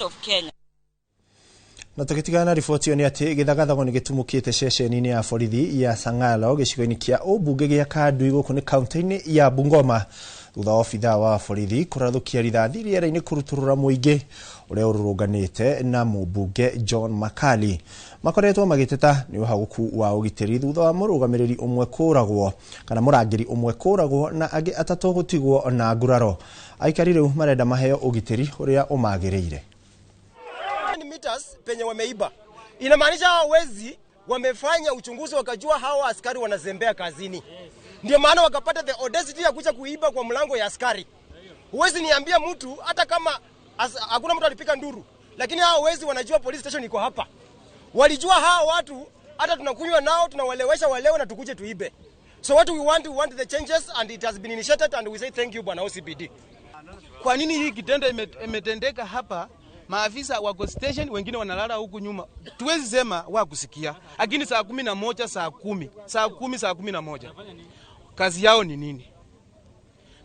Of Kenya. Na tũgĩtigana na riboti ĩyo nĩ atĩ gĩthagathago nĩ gĩtumũkĩte ceceni-inĩ ya borithi ya Sang'alo gĩcigo-inĩ kĩa ũmbunge gĩa Kandui gũkũ nĩ kaunti-inĩ ya Bungoma thutha wa obithaa wa borithi kũrathũkia rithathi rĩera-inĩ kũrutũrũra mũingĩ ũrĩa ũrũrũnganĩte na mũmbunge John Makali. Makoretwo magĩteta nĩ ũhagũku wa ũgitĩri thutha wa mũrũgamĩrĩri ũmwe kũragwo kana mũrangĩri ũmwe kũragwo na angĩ atatũ gũtigwo na nguraro. Aikari rĩu marenda maheo ũgitĩri ũrĩa ũmagĩrĩire. Meters penye wameiba. Inamaanisha hao wezi wamefanya uchunguzi wakajua hawa askari wanazembea kazini. Ndio maana wakapata the audacity ya kuja kuiba kwa mlango ya askari. Huwezi niambia mtu hata kama hakuna mtu alipika nduru, lakini hao wezi wanajua police station iko hapa. Walijua hawa watu hata tunakunywa nao, tunawalewesha walewe na tukuje tuibe. So what we want the changes and it has been initiated and we say thank you Bwana OCPD. Kwa nini hii kitendo imetendeka hapa? Maafisa wako station, wengine wanalala huku nyuma. Tuwezi sema wakusikia. Lakini saa 11, saa 10, saa 10, saa 11. Kazi yao ni nini?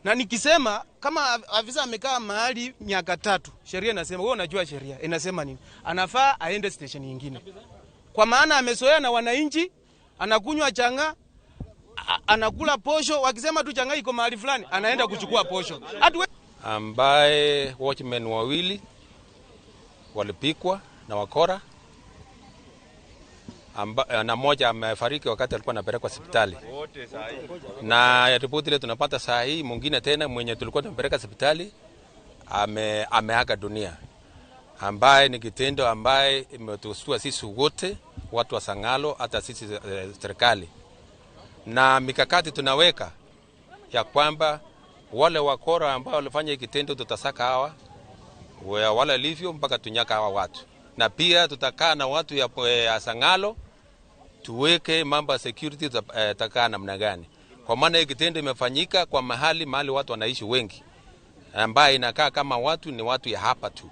Na nikisema kama afisa amekaa mahali miaka 3, sheria inasema, wewe unajua sheria inasema nini? Anafaa aende station nyingine. Kwa maana amezoea na wananchi, anakunywa changa, anakula posho, wakisema tu changa iko mahali fulani, anaenda kuchukua posho. Ambaye watchmen wawili walipikwa na wakora, na mmoja amefariki wakati alikuwa anapelekwa hospitali. Na ripoti ile tunapata saa hii, mwingine tena mwenye tulikuwa tunampeleka hospitali ameaga dunia, ambaye ni kitendo ambaye imetustua sisi wote watu wa Sang'alo, hata sisi serikali. Na mikakati tunaweka ya kwamba wale wakora ambao walifanya kitendo tutasaka hawa wale livyo mpaka tunyaka hawa watu. Na pia tutakaa na watu ya Sang'alo tuweke mambo ya security, tutakaa namna gani. Kwa maana hii kitendo imefanyika kwa mahali watu wanaishi wengi, ambaye inakaa kama watu ni watu ya hapa tu.